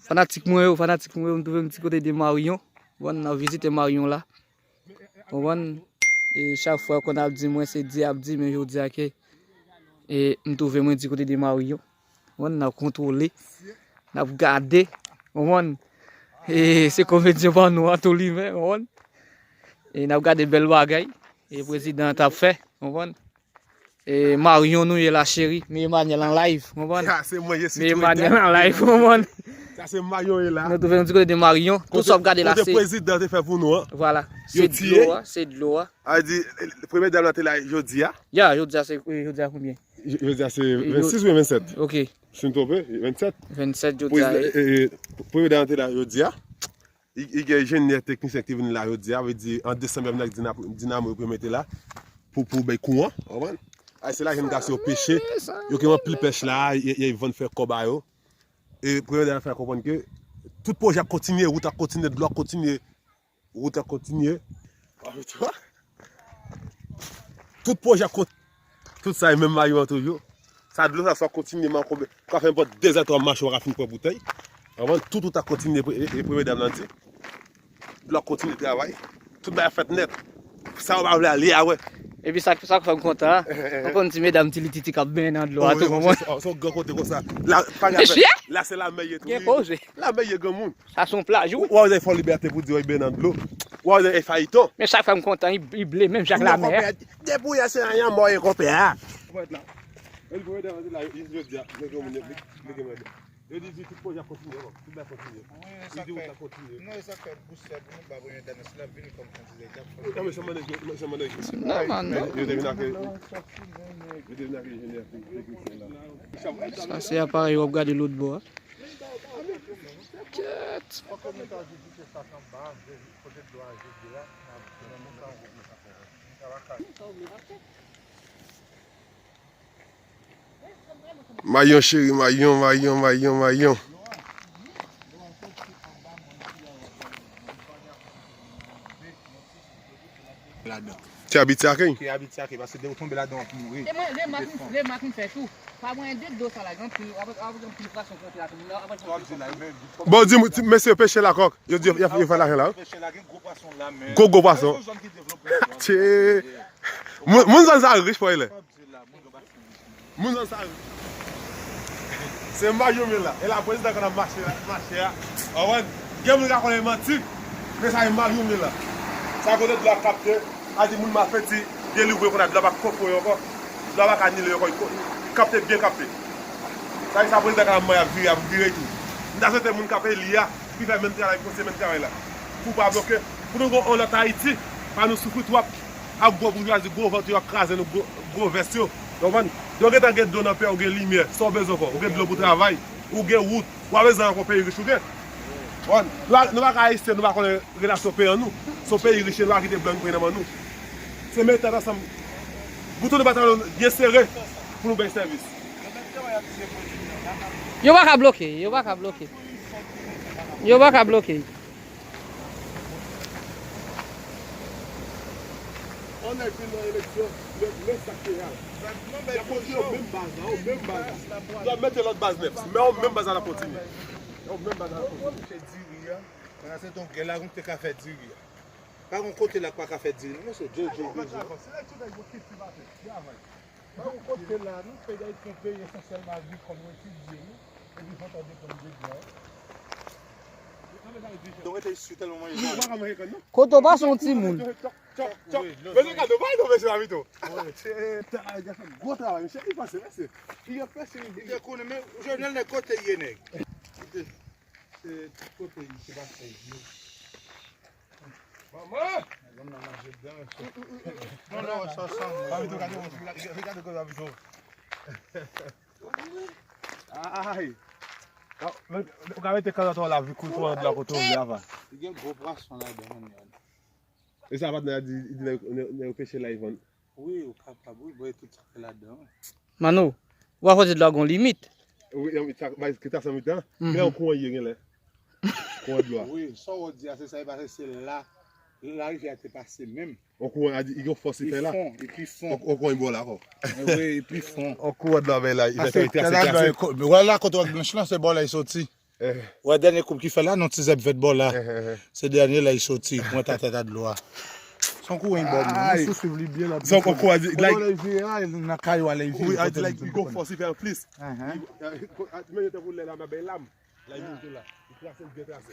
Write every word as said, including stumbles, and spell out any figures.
Fanatik mwen yo, fanatik mwen yo, m twouve m ti kote de Marion. Bon, n ap vizite Marion la. Konprann? E chak fwa yo konn ap di mwen se Dye ap di, men jodi a ke e m twouve mwen di kote de Marion. Konprann? N ap kontwole, n ap gade. Konprann? E se komedyen pa nou an tou li menm, konprann? E n ap gade bèl bagay e prezidan an t ap fè, konprann? E Marion nou ye la cheri, men Emmanuel an live, konprann? Sa se mwen ye sou Men Emmanuel an live, konprann? Sa se Marion ye la. Nou twouve nou di kote de Marion, tout sa w ap gade la se prezidan te fè pou nou an. Vwala, se dlo a, se dlo a. A di, premye dam la te la jodi a. Ya, jodi a se, jodi a konbyen? Jodi a se vennsis oubyen vennsèt? Ok. Si m twonpe, vennsèt. Vennsèt jodi a. Premye dam la te la jodi a. Li gen enjenyè teknisyen ki vin la jodi a, vle di an desanm y ap nan dinamo yo pou yo mete la pou pou bay kouran, w konprann? Ay se la jèn gason yo peche, yo gen anpil pèch la, y ap vann fè kòb a yo. E premye dam fè konprann ke tout pwojè ap kontinye, wout ap kontinye, dlo ap kontinye, wout ap kontinye. Tout pwojè ap kont- Tout sa e menm mayo an toujou. Sa dlo sa, sa kontinye man konbe. Ka fè nenpòt de zè w ap mache, w pa ka fin pran boutèy. Konprann? Tout ou ta kontinye, e, e premye dam nan di. Dlo ap kontinye travay. Tout bagay fèt nèt. Sa ou pa vle a, li a wè. Epi sa, sa k fè m kontan an, ou konn ti medam ti lititi k ap benyen nan dlo a tou, konprann? Se yon gran kote konsa. La, pa gen afè. La se lamè ye tou. Gen koze. Lamè ye granmoun. Sa se yon plaj, wi. W a wè fò libète pou di w benyen nan dlo. W a wè fayiton. Men sa k fè m kontan, li, li ble menm jan ak lamè. Depi w yè se anyen mò ye konpè a. Yo di, di tout pwojè ap kontinye, tout bagay kontinye. Wi, e sa k fè, non, e sa k fè boustè pou nou ba premye dam nan, si l ap vini kòm kandida, li t ap fè. Non, men se mande, men se mande. Nòmal, non? Yo te vin ak, yo te vin ak enjenyè teknisyen la. Sa se aparèy w ap gade lòt bò a. Kèt. Mayon cheri, mayon, mayon, mayon, mayon. Ladan. Ki abitye ak? Ki abitye ak, paske depi w tonbe ladan, w ap mouri. E mwen, remak m, remak m fè tou. Pa mwen de dlo sa la, gen anpil, apre, apre gen anpil pwason ki rantre la tou, moun nan, apre sa w ap di la, men, bon, di, di, mesye pêcheur la kòk, yo di, yo, yo fè lajan la, wi. Pêcheur la, gen gwo pwason la, men. Gwo, gwo pwason. Tchè. Moun, moun zòn sa rich, pwè lè. Moun zòn sa yo. Se Mario Mela. E la prezidan k ap mache la, mache a. Ou konprann? Gen moun ka konnen manti. Men sa e Mario Mela. Sa kote dlo a kapte, a di moun Mafeti delivre kounye a, dlo a pa konpwoye ankò. Dlo a pa ka anile ankò, li ko-, li kapte byen kapte. Sa e sa prezidan k ap mwen ap vire, ap vire tou. M ta swete moun k ap eli a, ki fè menm travay, kontinye menm travay la. Pou pa bloke, pou nou gon yon lòt Ayiti, pa nou soufri twòp. Ak gwo boujwazi, gwo vant yo ap kraze nou, gwo, gwo vès yo. Ou konprann? Lè w gentan gen dlo nan pye, ou gen limyè, sa w bezwen ankò? Ou gen dlo pou travay, ou gen wout, ou pa bezwen ankò peyi rich ou gen. Ou konprann? Nou pa, nou pa ka ayisyen, nou pa konnen relasyon peyi an nou. Se yon peyi rich, nou pa kite blan pran nan men nou. Se mete tèt ansanm, bouton nou pantalon byen sere pou nou bay sèvis. Yo pa ka bloke, yo pa ka bloke. Yo pa ka bloke. Yon nèg vin nan eleksyon, men, men sa k te la. Y ap kontinye yon menm baz la, yon menm baz la. Y ap mete lòt baz nèf, men yon menm baz la, l ap kontinye. Yon menm baz la, l ap kontinye. Se diri a. Pandan se tan, gè la, nou te ka fè diri a. Pa gon kote la k pa ka fè diri, non, mesye. Djo, djo, djo, djo. Pa yon kote la, non, peyi Dayiti se yon peyi esansyèlman agrikòl, nou etidye, wi. Epi fò ta depann de blan. Donk, rete isi tèlman manje. Ou pa ka manje kann, non? Kote w pase yon timoun? Chòk, chòk. Mesye, gade, pa yon mesye la pito. Gwo travay, mesye, li pase, mesye. Li ap pase, li te konnen, men Jovenel nèg kote l ye, nèg. Se tout kote li, se pa fè yo. Manman! Nèg la manje byen, mesye. Non, non, sa sanble. Papito, gade, gade, gade, gade, papito. Ay! Ou ka mete kanzanton la vi kout ou an dlo kote ou vle ava. Li gen gwo pwason ladan, manman. E sa patnè a di, li di nèg, nèg, nèg yo peche la, li vann. Wi, ou kapab, wi, bon, e tout sa ki ladan, wi. Mano, ou pa fò di dlo a gon limit. Wi, sa, bay, ki ta san mitan. Mhm. Men yon kouran ye genlè. Kouran dlo a. Wi, sa w di a, se sa, e pase, se la, larivyè a te pase menm. Yon kouran a di, li gen fòs li fè la. Li fon, li pi fon. Yon, yon kouran bò la, kò. Wi, li pi fon. Yon kouran dlo a bay la, li fè trase, trase. Wè la kote wòch blanch lan, se bò la li soti. Wè dènye koup ki fè la, non, ti zèb vèt bò la. Se dènye la li soti, pwent atè a dlo a. Se yon kou yon bò, mwen sou swiv li byen, l ap Se yon kou a di, like, Lè l vire a, nan kay ou a, lè l vire, wi, a di, like, li gon fòs, li fè an plis. Li, men tankou lè la, m ap bay lam. La, li monte la. Li trase, li byen trase.